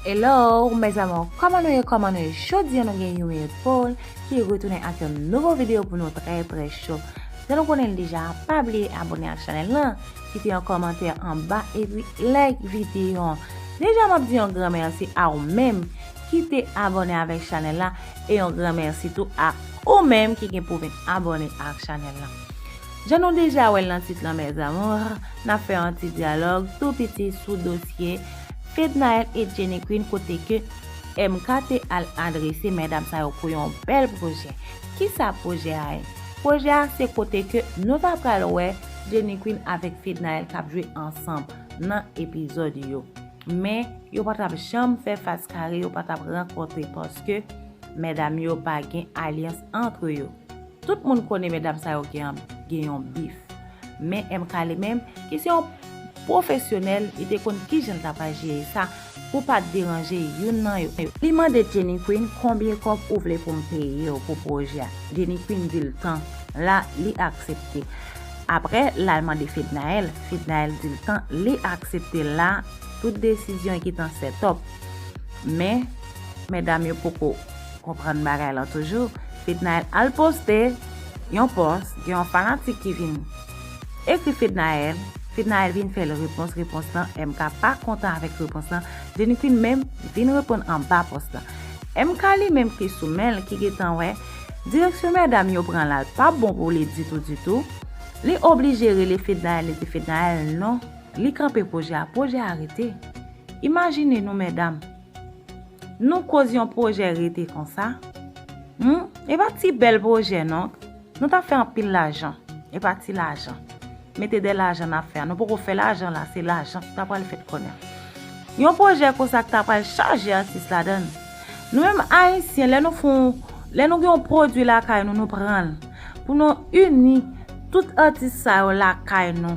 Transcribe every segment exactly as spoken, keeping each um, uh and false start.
Hello, mes amours, kòman nou ye, kòman nou ye? Jodi a nou gen Youmir Paul ki retounen ak yon nouvo videyo pou nou trè, trè cho. Jan nou konnen l deja, pa bliye abòne ak chanèl lan, kite yon kòmantè anba epi like videyo an. Deja m ap di yon gran mèsi a ou menm ki te abòne avèk chanèl la e yon gran mèsi tou a ou menm ki gen pou vin abòne ak chanèl lan. Jan nou deja wè l nan tit lan, mes amours, n ap fè yon ti dyalòg tou piti sou dosye Fednaelle e Jenny Queen, kote ke M K te al adrese medam sa yo pou yon bèl pwojè. Kisa pwojè a ye? Pwojè a se kote ke nou ta pral wè Jenny Queen avèk Fednaelle k ap jwe ansanm nan epizòd yo. Men, yo pa t ap janm fè fas kare, yo pa t ap rankontre paske medam yo pa gen alyans antre yo. Tout moun konnen medam sa yo gen, gen yon bif. Men M K li menm, ki se yon pwofesyonèl, li te konn kijan l ta pral jere sa pou pa t deranje youn nan yo. Li mande Jenny Queen, "Konbyen kòb ou vle pou m peye w pou pwojè a?" Jenny Queen di l tan. La, li aksepte. Apre, l al mande Fednaelle. Fednaelle di l tan. Li aksepte. La, tout desizyon gentan set up. Men, medam yo poko konprann bagay lan toujou. Fednaelle al poste yon pòs, gen yon fanatik ki vin ekri Fednaelle. Fednaelle vin fè l repons, repons lan, M K pa kontan avèk repons lan. Jenny Queen menm vin reponn anba pòs lan. M K li menm ki sou men l, ki gentan wè direksyon medam yo pran la, l pa bon pou li ditou, ditou. Li oblije rele Fednaelle, li di Fednaelle non, li kanpe pwojè a, pwojè a rete. Imajine nou, medam, nou koz yon pwojè rete konsa. Hmm? E pa ti bèl pwojè non. Nou t ap fè anpil lajan. E pa ti lajan. Mete de lajan n ap fè a. Nou poko fè lajan la, se lajan ki ta pral fèt kounye a. Yon pwojè konsa ki ta pral chaje atis ladan l. Nou menm Ayisyen, lè nou fè yon, lè nou gen yon pwodui lakay nou, nou pran l. Pou nou ini tout atis sa yo lakay nou.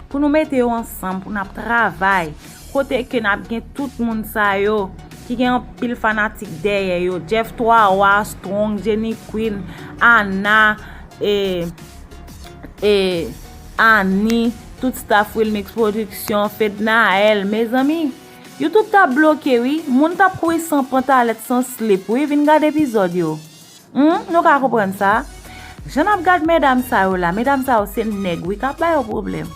Pou nou mete yo ansanm, pou n ap travay. Kote ke n ap gen tout moun sa yo ki gen anpil fanatik dèyè yo. Jeff Twa Wa, Strong, Jenny Queen, Ana, e, e, Annie, tout staff Wilmix Production, Fednaelle, mezanmi. YouTube t ap bloke wi, moun t ap kouri san pantalèt, san slip wi, vin gade epizòd yo. Hmm, nou ka konprann sa? Jan n ap gad medam sa yo la, medam sa yo se nèg wi k ap ba yo pwoblèm.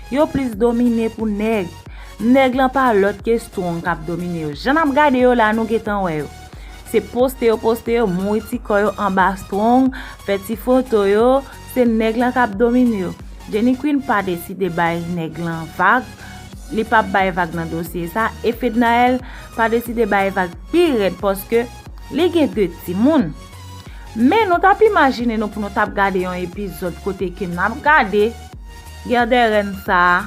Yo plis domine pou nèg. Nèg lan pa lòt ke Strong k ap domine yo. Jan n ap gade yo la, nou gentan wè yo. Se poste yo poste yo, mouri ti kò yo anba Strong, fè ti foto yo, se nèg lan k ap domine yo. Jenny Queen pa deside bay nèg lan vag, li p ap bay vag nan dosye sa, e Fednaelle pa deside bay vag pi rèd paske li gen de timoun. Men nou t ap imajine nou pou nou t ap gade yon epizòd kote ke n ap gade gè dè rèn sa a,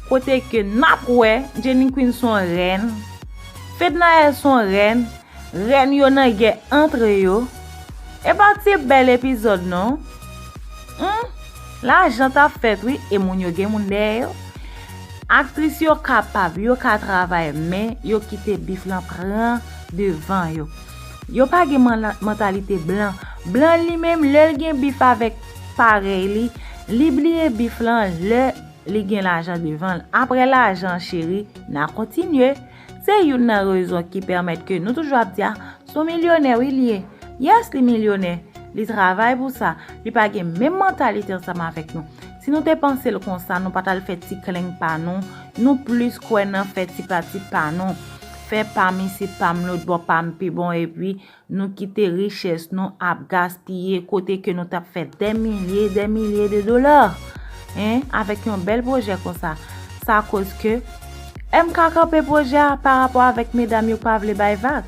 kote ke n ap wè Jenny Queen s on rèn, Fednaelle s on rèn, rèn yo nan gè antre yo. E pa ti bèl epizòd non. Hmm, lajan t ap fèt wi, e moun yo gen moun dèyè yo. Aktris yo kapab, yo ka travay, men yo kite bif lan pran devan yo. Yo pa gen man-, mantalite blan. Blan li menm, lè l gen bif avèk parèy li, li bliye bif lan lè li gen lajan devan l. Apre lajan, cheri, n a kontinye. Se youn nan rezon ki pèmèt ke nou toujou ap di a, s on milyonè wi li ye. Yes, li milyonè. Li travay pou sa. Li pa gen menm mantalite ansanm avèk nou. Si nou te panse l konsa, nou pa t al fè ti kleng pa nou. Nou plis kwè nan fè ti pati pa nou. Fè pa m isi, pa m lòt bò, pa m pi bon, epi nou kite richès nou ap gaspiye kote ke nou t ap fè dè milye, dè milye de dola. Hein, avèk yon bèl pwojè konsa. Sa koz ke M K kanpe pwojè a pa rapò avèk medam yo k pa vle bay vag.